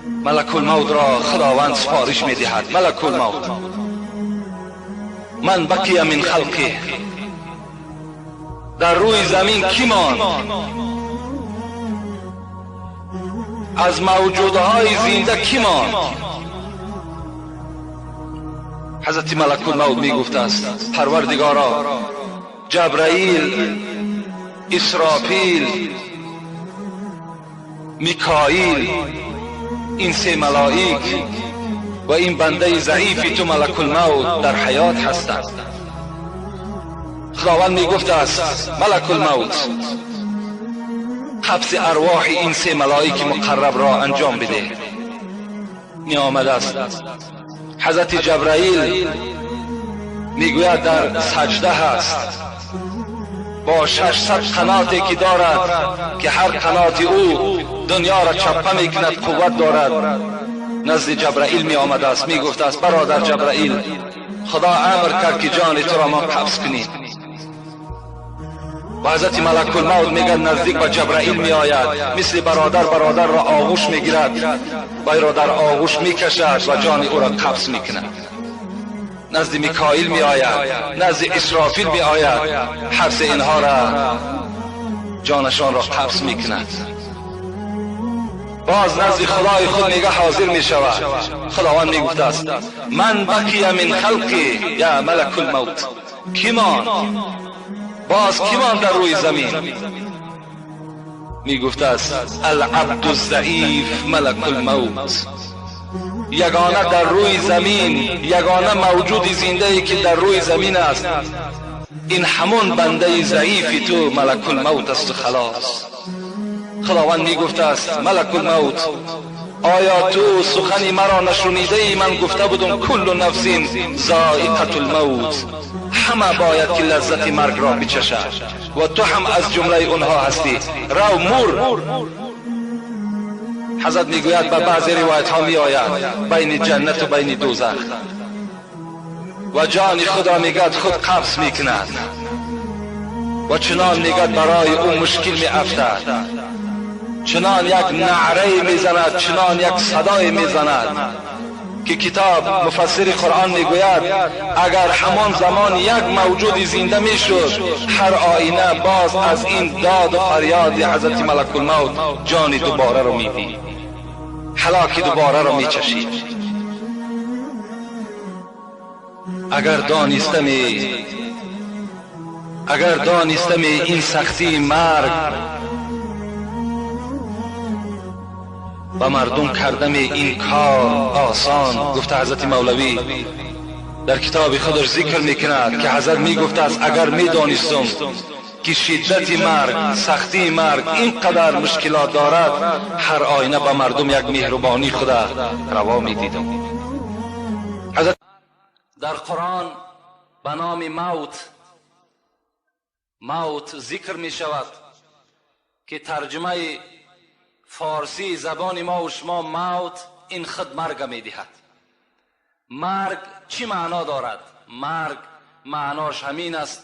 Малакулмавт ро Худованд супориш медиҳад. Малакулмавт, ман бақия мин халқи, дар рӯи замин кӣ монд? Аз мавҷудҳои зинда кӣ монд? Ҳазрати Малакулмавт мегуфтааст: Парвардигоро, Ҷабраил, Исрофил, Микоил, ин се малоик ва ин бандаи заифи ту Малакулмавт дар ҳаёт ҳастанд. Худованд мегуфтааст: Малакулмавт, қабзи арвоҳи ин се малоики муқаррабро анҷом бидеҳ. Меомадааст ҳазрати Ҷабраил, мегӯяд дар саҷда ҳаст бо 600 қаноте ки дорад, ки ҳар қаноти ӯ дунёро чаппа мекунад, қувват дорад. Назди Ҷабраил меомадааст, мегуфтааст: бародар Ҷабраил, Худо амр кард ки ҷони туро мо қабз кунем. Ва ҳазрати Малакулмавт мегӯяд наздик ба Ҷабраил меояд, мисли бародар бародарро оғӯш мегирад, вайро дар оғӯш мекашад ва ҷони ӯро қабз мекунад. Назди Микоил меояд, назди Исрофил меояд, ҳар се инҳоро ҷонашонро қабз мекунад. Боз назди Худои худ мега ҳозир мешавад. Худованд мегуфтааст: ман бақия мин халқи я Малакулмавт, кӣ монд? Боз кӣ монд дар рӯи замин? Мегуфтааст: алабду заиф Малакулмавт, ягона дар рӯи замин, ягона мавҷуди зиндае ки дар рӯи замин аст, ин ҳамон бандаи заифи ту Малакулмавт асту халос. Худованд мегуфтааст: Малакулмавт, оё ту сухани маро нашунидаи? Ман гуфта будум: куллу нафсин зоиқатул мавт, ҳама бояд ки лаззати маргро бичашад ва ту ҳам аз ҷумлаи онҳо ҳастӣ. Рав, мур. Ҳазрат мегӯяд ба баъзе ривоятҳо меояд байни ҷаннату байни дӯзах, ва ҷони худро мегӯяд худ қабз мекунад ва чунон мегӯяд барои ӯ мушкил меафтад, чунон як наърае мезанад, чунон як садое мезанад ки китоб муфассири Қуръон мегӯяд агар ҳамон замон як мавҷуди зинда мешуд, ҳар оина боз аз ин доду фарёди ҳазрати Малакулмавт ҷони дубораро медид, ҳалоки дубораро мечашид. Агар донистами ин сахтии марг ба мардум кардами ин кор осон, гуфта ҳазрати Мавлавӣ дар китоби худаш зикр мекунад ки ҳазрат мегуфтааст: агар медонистум ки шиддати марг, сахтии марг ин қадар мушкилот дорад, ҳар оина ба мардум як меҳрубонӣ худа раво медидам. Дар Қуръон ба номи мавт зикр мешавад ки тарҷумаи форсии забони мо ва шумо мавт ин худ марга медиҳад. Марг чӣ маъно дорад? Марг маънош ҳамин аст: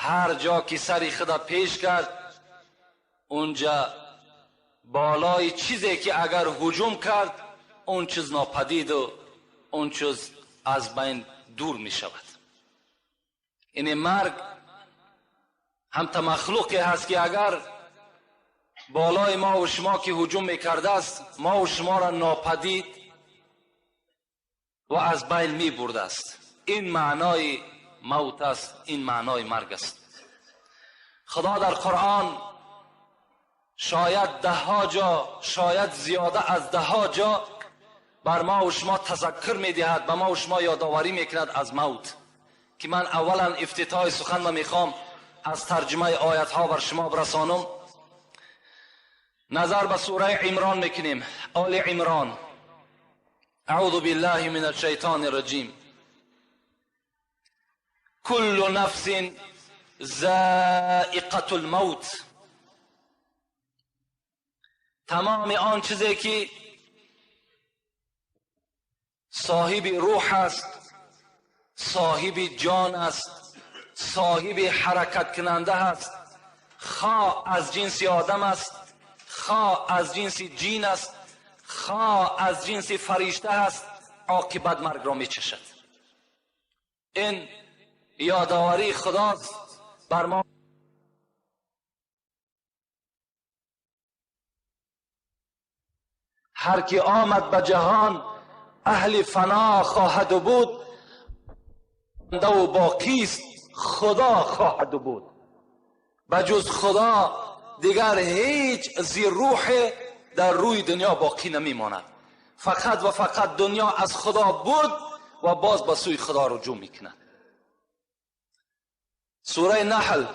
ҳар ҷо ки сари худа пеш кард, унҷа болои чизе ки агар ҳуҷум кард, он чиз нопадиду он чиз аз байн дур мешавад. Ин марг ҳамта махлуқе ҳаст ки агар болои мо ва шумо ки ҳуҷум мекардааст, мо ва шуморо нопадид ва аз байн мебурдааст. Ин маънои мавт аст, ин маънои марг аст. Худо дар Қуръон шояд даҳҳо ҷо, шояд зиёда аз даҳҳо ҷо бар мо ва шумо тазаккур медиҳад, ба мо ва шумо ёдоварӣ мекунад аз мавт, ки ман аввалан ифтитоҳи суханро мехоҳам аз тарҷумаи оятҳо бар шумо бирасонам. Назар ба сураи Имрон мекунем, Оли Имрон. Аъузу биллаҳи мин ашшайтони раҷим. Куллу нафсин заиқатул мавт. Тамоми он чизе ки соҳиби рӯҳ аст, соҳиби ҷон аст, соҳиби ҳаракаткунанда аст, хоҳ аз ҷинси одам аст, хоҳ аз ҷинси ҷин аст, خواه از جنس فرشته است، عاقبت مرگ را میچشد. این یادآوری خداست بر ما. هر کی آمد به جهان اهل فنا خواهد بود، بنده و باقی است خدا خواهد بود. بجز خدا دیگر هیچ زیر روح در روی دنیا باقی نمیماند. فقط و فقط دنیا از خدا بود و باز به سوی خدا رجوع میکند. سوره نحل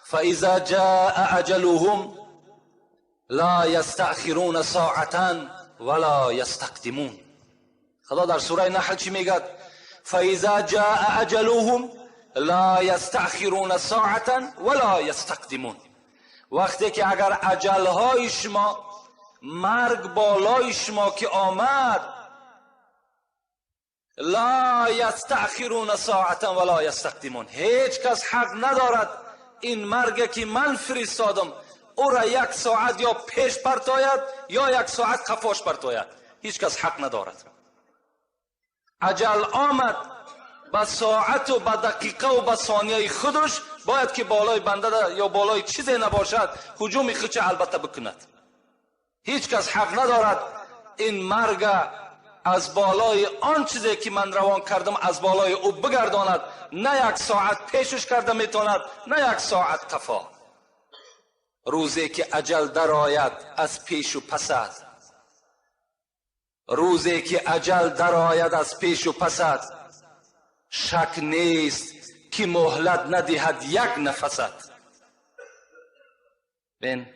فإذا جاء أجلهم لا يستأخرون ساعة ولا يستقدمون. خدا در سوره نحل چی میگه؟ فإذا جاء أجلهم لا يستأخرون ساعة ولا يستقدمون. وقتی که اگر اجلهای شما، مرگ بالای شما که آمد، لا یستأخرون ساعة ولا یستقدمون، هیچ کس حق ندارد این مرگ که من فرستادم او را یک ساعت یا پیش پرتاید یا یک ساعت قفاش پرتاید. هیچ کس حق ندارد. اجل آمد به ساعت و به دقیقه و به ثانیه خودش باید که بالای بنده یا بالای چیزی نباشد هجوم خودش البته بکند. هیچ کس حق ندارد این مرگ از بالای آن چیزی که من روان کردم از بالای او بگرداند. نه یک ساعت پیشش کرده میتواند، نه یک ساعت قفا. روزی که اجل درآید از پیش و پسد، روزی که اجل درآید از پیش و پسد، شک نیست که مهلت ندهد یک نفست. بین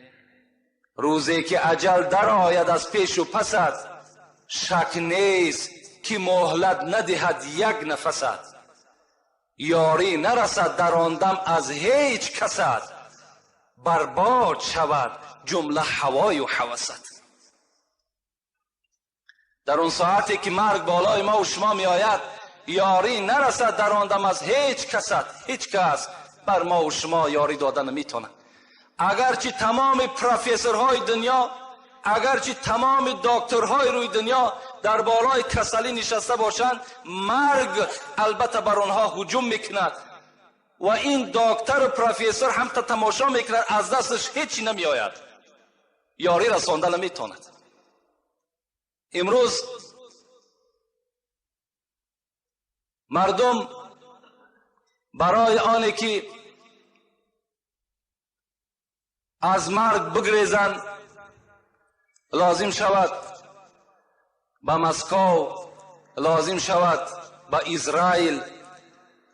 روزی که اجل درآید از پیش و پسد، شک نیست که مهلت ندهد یک نفست. یاری نرسد در آن دم از هیچ کست، برباد شود جمله هوای و هوست. در اون ساعتی که مرگ بالای ما و شما می آید، یاری نرسد در آن دم از هیچ کست. هیچ کس بر ما و شما یاری دادن نمیتواند. اگرچه تمام پروفسورهای دنیا، اگرچه تمام دکترهای روی دنیا در بالای کسلی نشسته باشند، مرگ البته بر آنها هجوم میکند و این دکتر و پروفسور هم تا تماشا میکند، از دستش هیچی نمیآید، یاری رسانده نمیتواند. امروز مردم برای آنی که از مرگ بگریزند لازم شود به مسکو، لازم شود به اسرائیل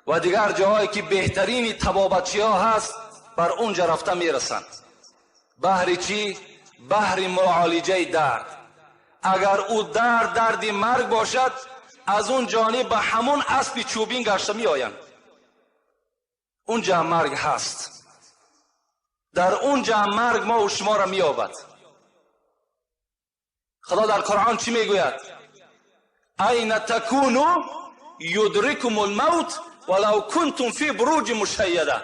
و دیگر جاهایی که بهترین طبابتچی ها هست، بر اونجا رفته میرسند. بهر چی؟ بهر معالجه درد. اگر او درد درد مرگ باشد، از اون جانب به همون اسب چوبین گشته می آیند. اونجا مرگ هست، در اونجا مرگ ما و شما را می یابد. خدا در قرآن چی میگوید؟ این تکونو یدرکم الموت ولو کنتم فی بروج مشیده.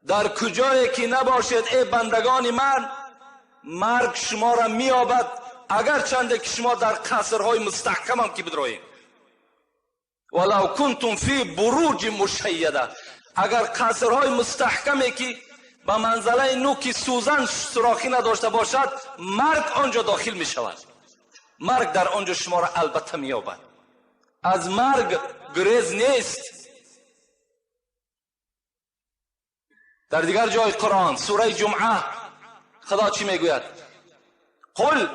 در کجایی که نباشید ای بندگان من، مرگ شما را مییابد، اگر چنده که شما در قصرهای مستحکم هم که بدروید. ولو کنتم فی بروج مشیده، اگر قصرهای مستحکمی که به منزله نوک سوزن سوراخی نداشته باشد، مرگ آنجا داخل می شود. مرگ در آنجا شما را البته می یابد. از مرگ گریز نیست. در دیگر جای قرآن سوره جمعه خدا چی میگوید؟ قل،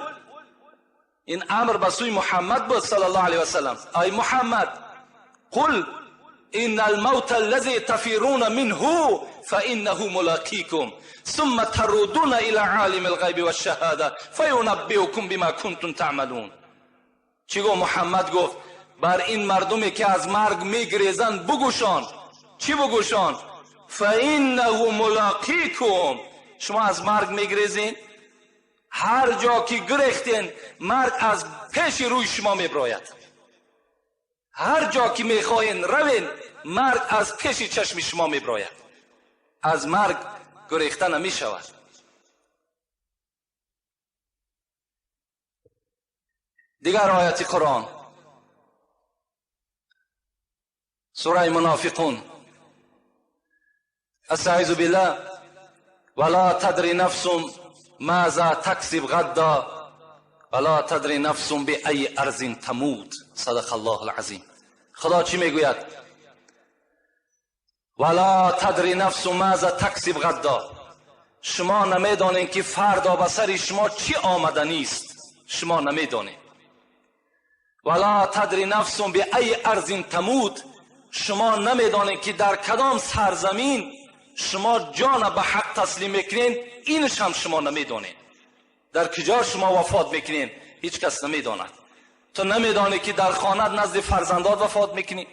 این امر به سوی محمد بود صلی الله علیه و سلم، ای محمد قل ان الموت الذي تفرون منه فانه ملاقيكم ثم تردون الى عالم الغیب والشهاده فینبئکم بما کنتم تعملون. چی گفت محمد؟ گفت بر این مردمی که از مرگ میگریزند بگوشان. چی بگوشان؟ فانه ملاقیکم. شما از مرگ میگریزین، هر جا که گریختین مرگ از پیش روی شما میبراید. Ҳар ҷо ки мехоҳен равен, марг аз пеши чашми шумо меброяд. Аз марг гурехта намешавад. Дигар ояти Қуръон, сураи Мунофиқун: астаизу биллаҳ, вала тадри нафсун маза таксиб ғадда вала тадри нафсун биайи арзин тамут. Садақа Аллоҳу алазим. Худо чӣ мегӯяд? Вала тадри нафсун маза таксиб ғадда. Шумо намедонед, ки фардо ба сари шумо чӣ омаданист. Шумо намедонед. Вала тадри нафсун биайи арзин тамут. Шумо намедонед, ки дар кадом сарзамин шумо ҷона ба ҳақ таслим мекунед, инаш ҳам шумо намедонед. Дар куҷо шумо вафот мекунед, ҳеҷ кас намедонад. Ту намедонӣ, ки дар хонат назди фарзандот вафот мекунӣ.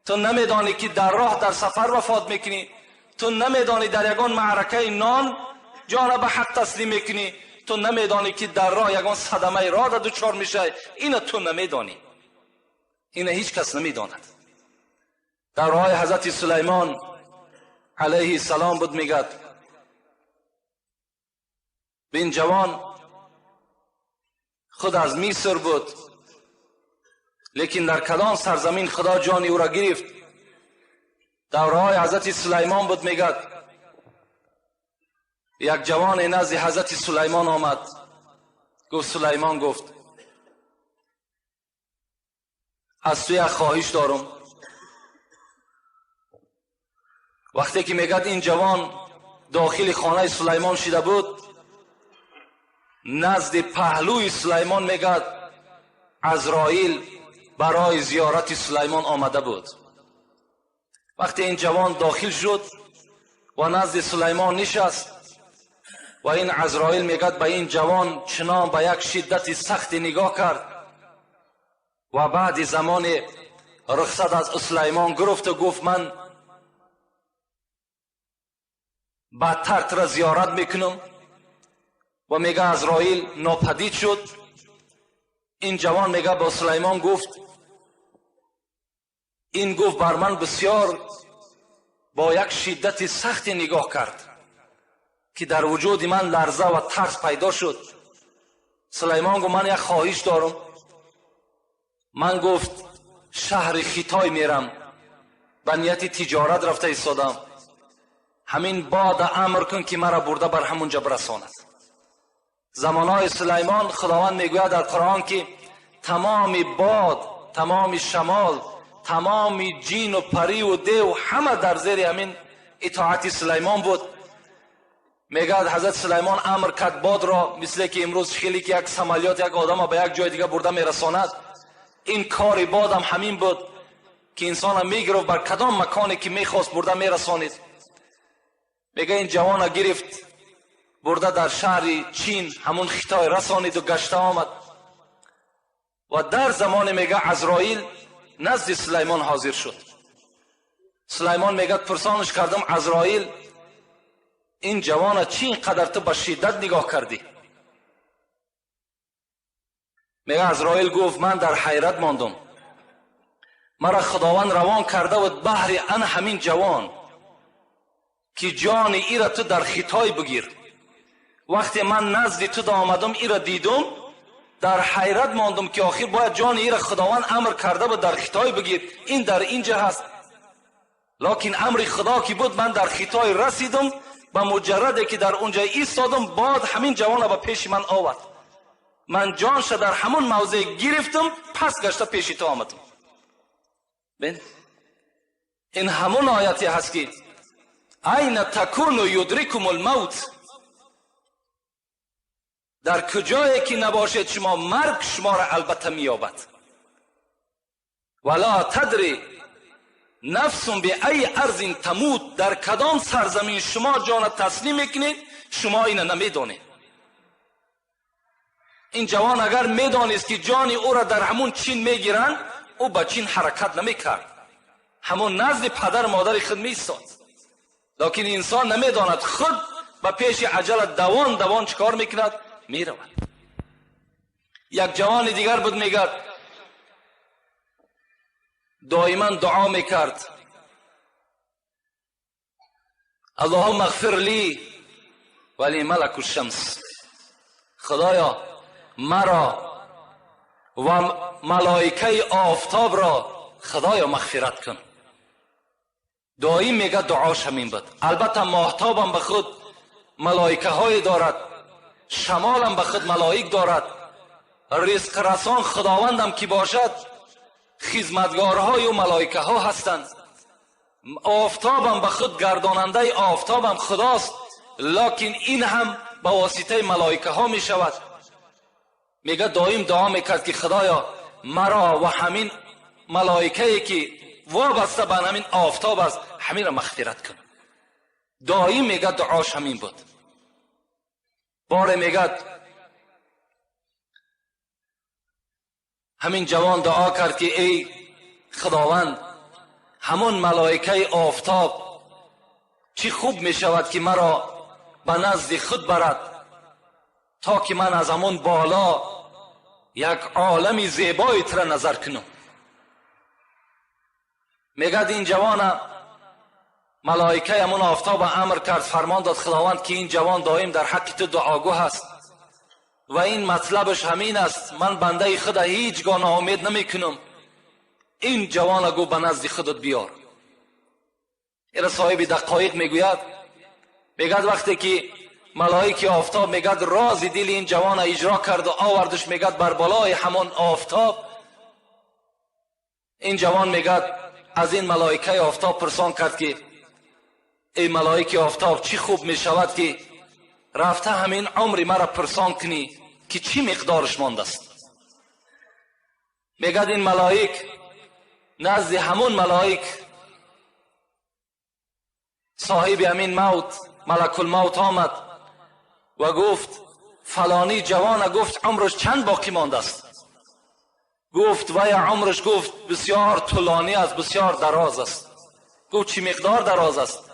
Ту намедонӣ, ки дар роҳ дар сафар вафот мекунӣ. Ту намедонӣ, дар ягон маъракаи нон ҷона ба ҳақ таслим мекунӣ. Ту намедонӣ, ки дар роҳ ягон садамаи роҳ дучор мешавӣ. Ина ту намедонӣ. Ина ҳеҷ кас намедонад. Дар роҳи ҳазрати Сулаймон алайҳи салом буд, мегӯяд: ин ҷавон худ аз Миср буд, лекин дар кадом сарзамин Худо ҷони ӯро гирифт. Давраҳои ҳазрати Сулаймон буд, мегӯяд: як ҷавоне назди ҳазрати Сулаймон омад. Гуфт: Сулаймон, гуфт, аз ту як хоҳиш дорам. Вақте ки мегӯяд ин ҷавон дохили хонаи Сулаймон шида буд, назди паҳлӯи Сулаймон, мегӯяд, Азроил барои зиёрати Сулаймон омада буд. Вақте ин ҷавон дохил шуд ва назди Сулаймон нишаст, ва ин Азроил, мегӯяд, ба ин ҷавон чунон ба як шиддати сахте нигоҳ кард ва баъди замоне рухсат аз Сулаймон гирифту гуфт: ман баъдтар туро зиёрат мекунам. Ва мега Азроил нопадид шуд. Ин ҷавон, мега, бо Сулаймон гуфт: ин, гуфт, бар ман бисёр бо як шиддати сахте нигоҳ кард, ки дар вуҷуди ман ларза ва тарс пайдо шуд. Сулаймон гуфт: ман як хоҳиш дорам. Ман, гуфт, шаҳри Хитой мерам, ба нияти тиҷорат рафта истодам. Ҳамин бода амр кун, ки маро бурда бар ҳамунҷа бирасонад. Замонҳои Сулаймон, Худованд мегӯяд дар Қуръон, ки тамоми бод, тамоми шамол, тамоми ҷину париву дев ҳама дар зери ҳамин итоати Сулаймон буд. Мегӯяд, ҳазрат Сулаймон амр кард бодро, мисле ки имрӯз хеле ки як самолёт як одама ба як ҷои дига бурда мерасонад, ин кори бодам ҳамин буд, ки инсона мегирифт, бар кадом маконе ки мехост бурда мерасонид. Мега ин ҷавона гирифт, бурда дар шаҳри Чин, ҳамун Хитой расониду гашта омад. Ва дар замоне, мега, Азроил назди Сулаймон ҳозир шуд. Сулаймон, мегӯяд, пурсонаш кардам: Азроил, ин ҷавона чӣ ин қадар ту ба шиддат нигоҳ кардӣ? Мега Азроил гуфт: ман дар ҳайрат мондум. Мара Худованд равон карда буд баҳри ана ҳамин ҷавон, ки ҷони ира ту дар Хитой бигир. Вақте ман назди ту омадам, ира дидум, дар ҳайрат мондум, ки охир бояд ҷони ира Худованд амр карда буд дар Хитой бигир, ин дар инҷа ҳаст. Локин амри Худо ки буд, ман дар Хитой расидум. Ба муҷарраде ки дар унҷа истодум, бод ҳамин ҷавона ба пеши ман овард. Ман ҷонша дар ҳамун мавзеъ гирифтум, пас гашта пеши ту омадам. Бин, ин ҳамун ояте ҳаст, ки айна такуну юдрикум лмавт. Дар куҷое ки набошед шумо, марг шуморо албатта меёбад. Вала тадри нафсун биайи арзин тамут. Дар кадом сарзамин шумо ҷона таслим мекунед, шумо ина намедонед. Ин ҷавон агар медонист, ки ҷони ӯро дар ҳамун Чин мегиранд, ӯ ба Чин ҳаракат намекард, ҳамун назди падару модари худ меистод. Лекин инсон намедонад, худ ба пеши аҷала давон давон чӣ кор мекунад? Меравад. Як ҷавони дигар буд, мегӯяд. دائما دعا میکرد اللهم اغفر لی ولی ملک الشمس، خدایا مرا و ملائکه آفتاب را خدایا مغفرت کن. دائم میگه دعاش همین بود. البته ماهتابم به خود ملائکه های دارد، شمالم به خود ملائک دارد، رزق رسان خداوندم که باشد خدمتگارهای و ملائکه ها هستند، آفتابم به خود گرداننده آفتابم خداست، لکن این هم به واسطه ملائکه ها می شود. میگه دائم دعا میکرد که خدایا مرا و همین ملائکه که وابسته به همین آفتاب است همین را مغفرت کن. دائم میگه دعاش همین بود. باره میگه همین جوان دعا کرد که ای خداوند همون ملائکه آفتاب چی خوب می شود که مرا به نزد خود برد تا که من از همون بالا یک عالم زیبایی تر نظر کنم. میگه این جوان ملائکه همون آفتاب امر کرد، فرمان داد خداوند که این جوان دائم در حق تو دعاگو هست و این مطلبش همین است، من بنده خود هیچگاه ناامید نمی کنم، این جوان گو به نزد خودت بیار. این صاحب دقایق میگوید، میگد وقتی که ملائک آفتاب میگد راز دل این جوان اجرا کرد و آوردش، میگد بر بالای همان آفتاب، این جوان میگد از این ملائکه آفتاب پرسان کرد که ای ملائکه آفتاب چی خوب میشود که رفته همین عمری مرا پرسان کنی که چی مقدارش مانده است. میگد این ملائک نزد همون ملائک صاحب همین موت ملک الموت آمد و گفت فلانی جوان گفت عمرش چند باقی مانده است؟ گفت وی عمرش گفت بسیار طولانی است، بسیار دراز است. گفت چی مقدار دراز است؟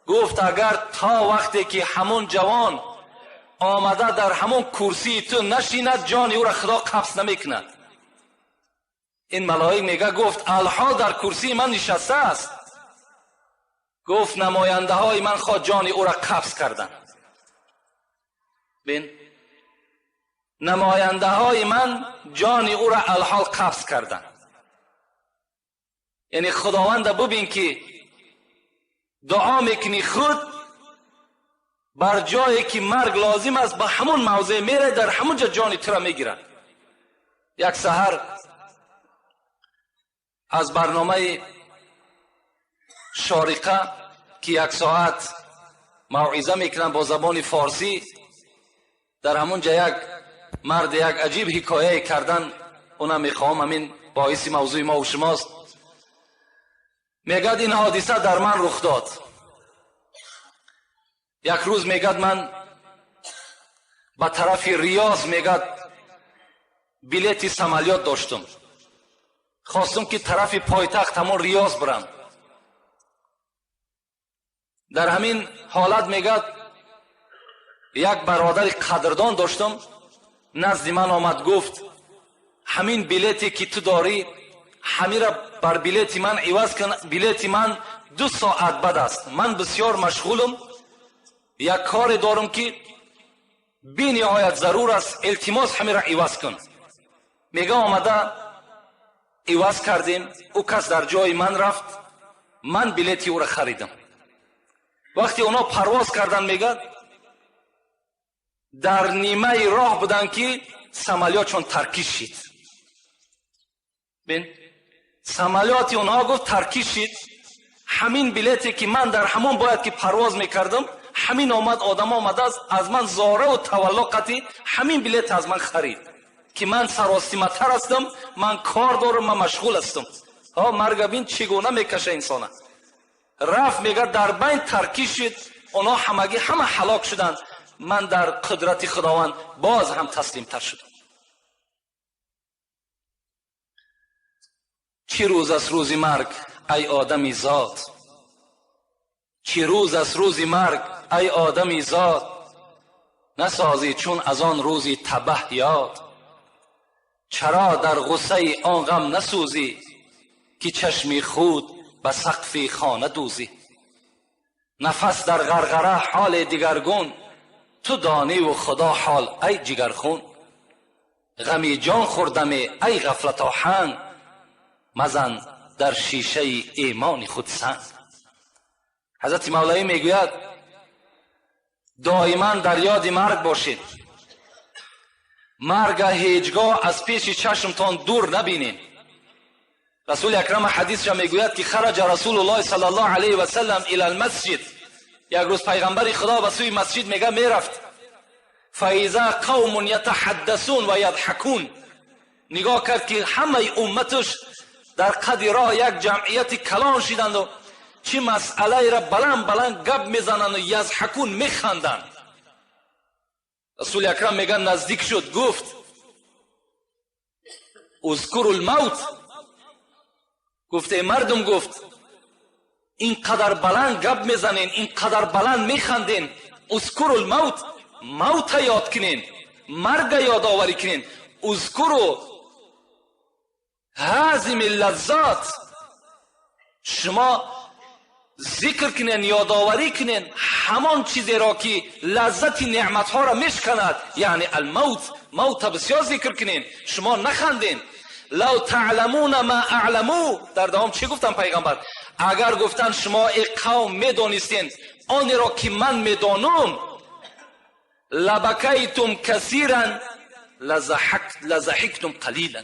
گفت اگر تا وقتی که همون جوان آمده در همون کرسی تو نشیند جان او را خدا قبض نمیکند. این ملائک میگه گفت الحال در کرسی من نشسته است. گفت نماینده های من خواه جان او را قبض کردن. بین نماینده های من جان او را الحال قبض کردن. یعنی خداوند ببین که دعا میکنی خود بر جایی که مرگ لازم است به همون موضع میره، در همون جا جان تو را میگیرن. یک سحر از برنامه شارقه که یک ساعت موعظه میکنن با زبان فارسی، در همون جا یک مرد یک عجیب حکایه کردن، اونم میخوام همین باعث موضوع ما و شماست. میگد این حادثه در من رخ داد. یک روز میگد من به طرف ریاض میگد بلیت سمالیات داشتم، خواستم که طرف پایتخت همون ریاض برم. در همین حالت میگد یک برادر قدردان داشتم، نزد من آمد گفت همین بلیتی که تو داری همین را بر بلیت من عوض کن، بلیت من 2 ساعت بعد است، من بسیار مشغولم، یک کار دارم که بی نهایت ضرور است، التماس همین را عوض کن. میگه آمده عوض کردیم، او کس در جای من رفت، من بلیتی او را خریدم. وقتی اونا پرواز کردن میگه در نیمه راه بودن که سمالیاتشون ترکیش شد. بین سمالیات اونها گفت ترکیش شد، همین بلیتی که من در همون باید که پرواز میکردم، همین آمد آدم آمده از من زاره و تولا قطعی همین بلیت از من خرید که من سراستیمتر هستم، من کار دارم، من مشغول هستم. ها مرگ بین چگونه میکشه انسانه. رفت میگه در بین ترکیش شد، اونا همگی همه هلاک شدند، من در قدرت خداوند باز هم تسلیم تر شدم. چی روز است روز مرگ ای آدمی زاد، چی روز است روز مرگ ای آدمی زاد، نسازی چون از آن روزی تبه یاد. چرا در غصه آن غم نسوزی که چشمی خود به سقف خانه دوزی. نفس در غرغره حال دیگرگون، تو دانی و خدا حال ای جگرخون. غمی جان خوردم ای غفلت آهنگ، مزن در شیشه ایمان خود سنگ. حضرت مولوی میگوید دائما در یاد مرگ باشید، مرگ هیچگاه از پیش چشمتان دور نبینید. رسول اکرم حدیث را میگوید که خرج رسول الله صلی الله علیه و سلم الی المسجد. یک روز پیغمبر خدا به سوی مسجد میگه میرفت. فاذا قوم یتحدثون و یضحکون، نگاه کرد که همه امتش در قد راه یک جمعیت کلان شدند و چه مسئله را بلند بلند گپ میزنند و یضحکون میخندند. رسول اکرم میگه نزدیک شد، گفت اذکروا الموت. گفت ای مردم، گفت اینقدر بلند گپ میزنین، اینقدر بلند میخندین، اذکروا الموت، موت یاد کنین، مرگ یادآوری کنین. اذکروا هازم اللذات، شما ذکر کنین، یادآوری کنین همان چیزی را که لذت نعمت ها را میشکند، یعنی الموت. موت بسیار ذکر کنین، شما نخندین. لو تعلمون ما اعلمو، در دوام چی گفتن پیغمبر؟ اگر گفتن شما ای قوم میدانستین آنی را که من میدانم، لبکیتم کثیرا لضحکتم قلیلا.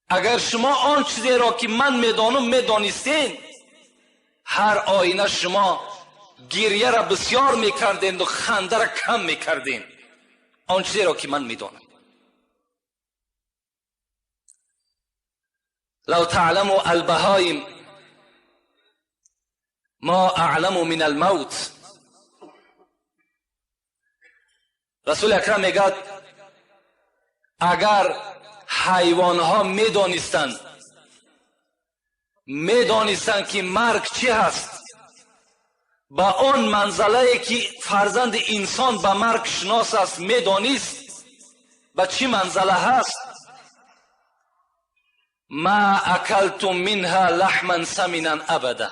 اگر شما آن چیزی را که من میدانم میدانستین، هر آینه شما گریه را بسیار میکردین و خنده را کم میکردین. آن چیزی را که من میدانم. لو تعلموا البهایم ما اعلم من الموت. رسول اکرم میگه اگر حیوانها میدانستند که مرگ چی هست، با آن منزله که فرزند انسان به مرگ شناس است میدانست به چی منزله هست، ما اکلتم منها لحما سمنا ابدا.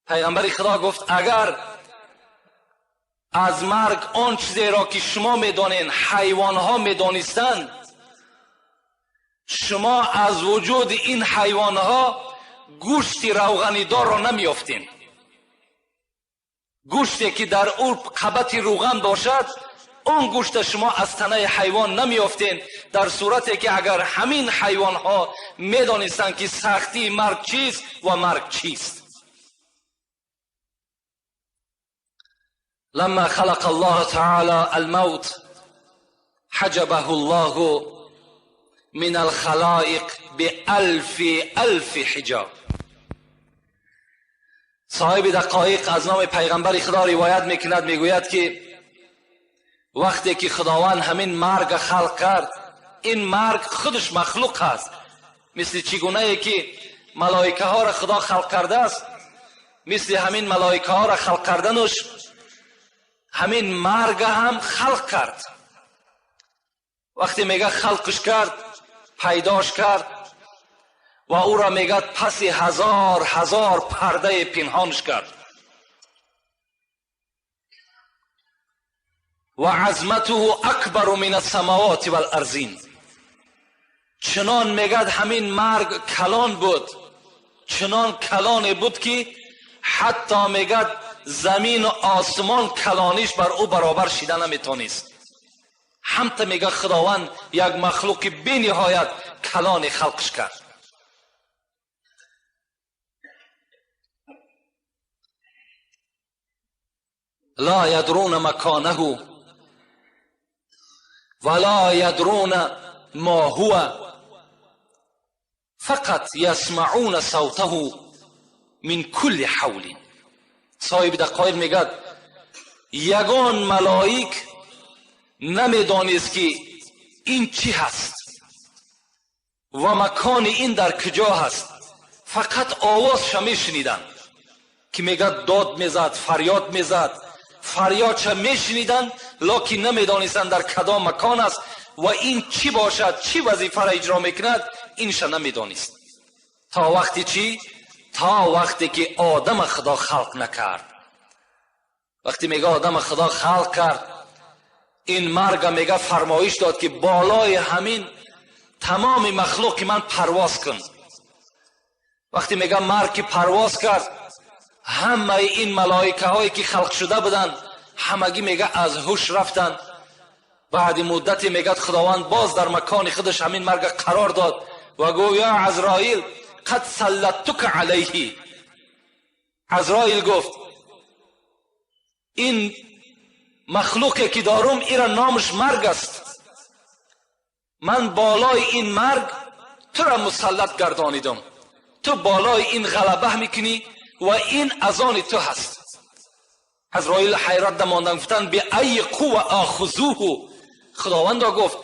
پیغمبر خدا گفت اگر از مرگ آن چیزی را که شما میدانین حیوانها میدانستند، شما از وجود این حیوانها گوشت روغنی دار را نمیافتین. گوشتی که در او قبط روغن باشد، اون گوشت شما از تنه حیوان نمیافتین، در صورتی که اگر همین حیوانها میدانستند که سختی مرگ چیست و مرگ چیست. لما خلق الله تعالى الموت حجبه الله من الخلائق بألف ألف حجاب. صاحب دقایق از نام پیغمبر خدا روایت میکند، میگوید که وقتی که خداوند همین مرگ خلق کرد، این مرگ خودش مخلوق است. مثل چگونه ای که ملائکه ها را خدا خلق کرده است، مثل همین ملائکه ها را خلق کردنش همین مرگ هم خلق کرد. وقتی میگه خلقش کرد، پیداش کرد و او را میگه پس هزار هزار پرده پنهانش کرد. و عظمته اکبر من السماوات والارضین. چنان میگه همین مرگ کلان بود، چنان کلان بود که حتی میگه زمین و آسمان کلانیش بر او برابر شیده نمیتونست. همت میگه خداوند یک مخلوق بی نهایت کلان خلقش کرد. لا یدرون مکانه ولا یدرون ما هو فقط یسمعون صوته من کل حول. صاحب دقایق میگه یگان ملائک نمیدانست که این چی هست و مکان این در کجا هست، فقط آوازش میشنیدن که میگه داد میزد، فریاد میزد، فریادش میشنیدن، لکن نمیدانستند در کدام مکان است و این چی باشد، چی وظیفه را اجرا میکند، инша намедонист. То вақти чӣ? То вақте ки одам худо халқ накард. Вақте мега одам худо халқ кард, ин марга мега фармоиш дод, ки болои ҳамин тамоми махлуқи ман парвоз кун. Вақте мега марг ки парвоз кард, ҳамаи ин малоикаҳое ки халқ шуда буданд, ҳамагӣ мега аз ҳуш рафтанд. Баъди муддате мегӯяд, Худованд боз дар макони худаш ҳамин марга қарор дод ва гуфт: «Я Азроил, қад саллаттука алайҳи». Азроил гуфт: «Ин махлуқе ки дорум, ира номаш марг аст. Ман болои ин марг тура мусаллат гардонидам. Ту болои ин ғалаба мекунӣ ва ин аз они ту ҳаст». Азроил ҳайрат дамонданд, гуфтанд: «Биайи қувва охузуҳу?» Худовандо гуфт: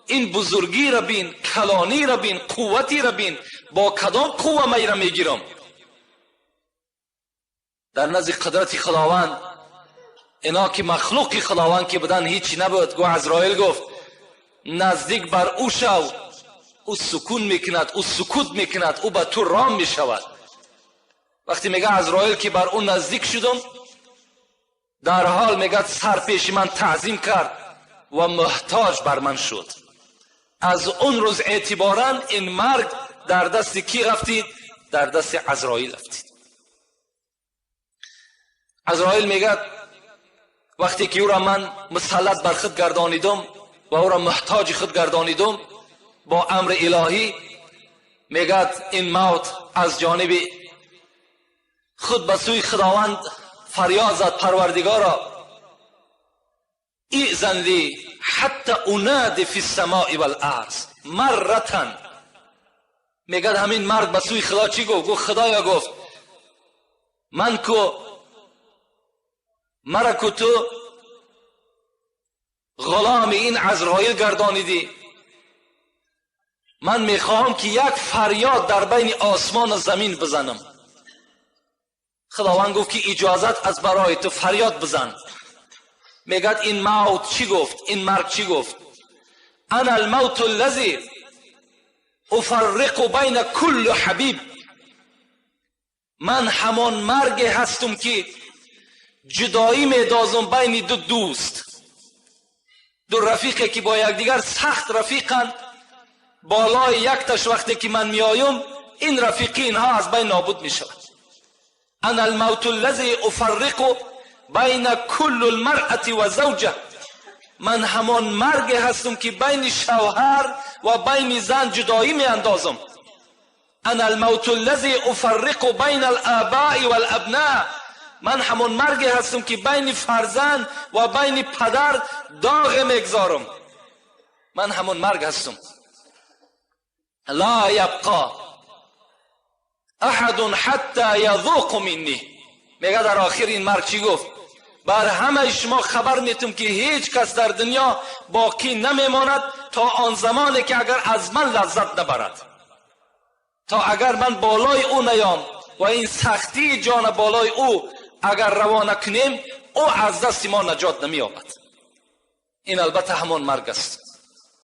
«Ин бузургиро бин, калониро бин, қувватиро бин, бо кадом қувва майра мегирам?» Дар назди қудрати Худованд ино ки махлуқи Худованд ки буданд, ҳичи набуд. Гу Азроил гуфт: «Наздик бар ӯ шав, ӯ сукун мекунад, ӯ сукут мекунад, ӯ ба ту ром мешавад». Вақте мега Азроил ки бар ӯ наздик шудам, дар ҳол мегӯяд, сар пеши ман таъзим кард ва муҳтоҷ бар ман шуд. Аз он рӯз эътиборан ин марг дар дасти кӣ рафтид? Дар дасти Азроил рафтид. Азроил мегӯяд, вақте ки ӯро ман мусаллат бар худ гардонидум ва ӯро муҳтоҷи худ гардонидум бо амри илоҳӣ, мегӯяд, ин мавт аз ҷониби худ ба сӯи Худованд фарёд зад: «Парвардигоро, изан ли ҳатта унади фи ссамои вал-арз марратан». Мегӯяд, ҳамин мард ба сӯи Худо чӣ гуфт? Гуфт: «Худоё, гуфт, ман ку мара ку ту ғуломи ин Азроил гардонидӣ, ман мехоҳам, ки як фарёд дар байни осмону замин бизанам». Худованд гуфт, ки иҷозат аз барои ту, фарёд бизан. Мегӯяд, ин мавт чӣ гуфт? Ин марг чӣ гуфт? «Ана алмавту аллази уфарриқу байна кулли ҳабиб». Ман ҳамон марге ҳастум, ки ҷудоӣ медозам байни ду дӯст, ду рафиқе ки бо якдигар сахт рафиқанд. Болои якташ вақте ки ман меоюм, ин рафиқи инҳо аз байн нобуд мешавад. «Ана алмавту аллази уфарриқу байна кулли лмаръати ва завҷа». Ман ҳамон марге ҳастам, ки байни шавҳар ва байни зан ҷудоӣ меандозам. «Ана алмавту аллази уфарриқу байна алабаи валабна». Ман ҳамон марге ҳастам, ки байни фарзанд ва байни падар доғе мегзорам. Ман ҳамон марг ҳастам. «Ла ябқо аҳадун ҳатта язуқу минни». Мега, дар охир ин марг чӣ гуфт? «Бар ҳамаи шумо хабар метум, ки ҳеҷ кас дар дунё боқӣ намемонад, то он замоне ки агар аз ман лаззат набарад. То агар ман болои ӯ наём ва ин сахтии ҷона болои ӯ агар равона кунем, ӯ аз дасти мо наҷот намеёбад». Ин албатта ҳамон марг аст.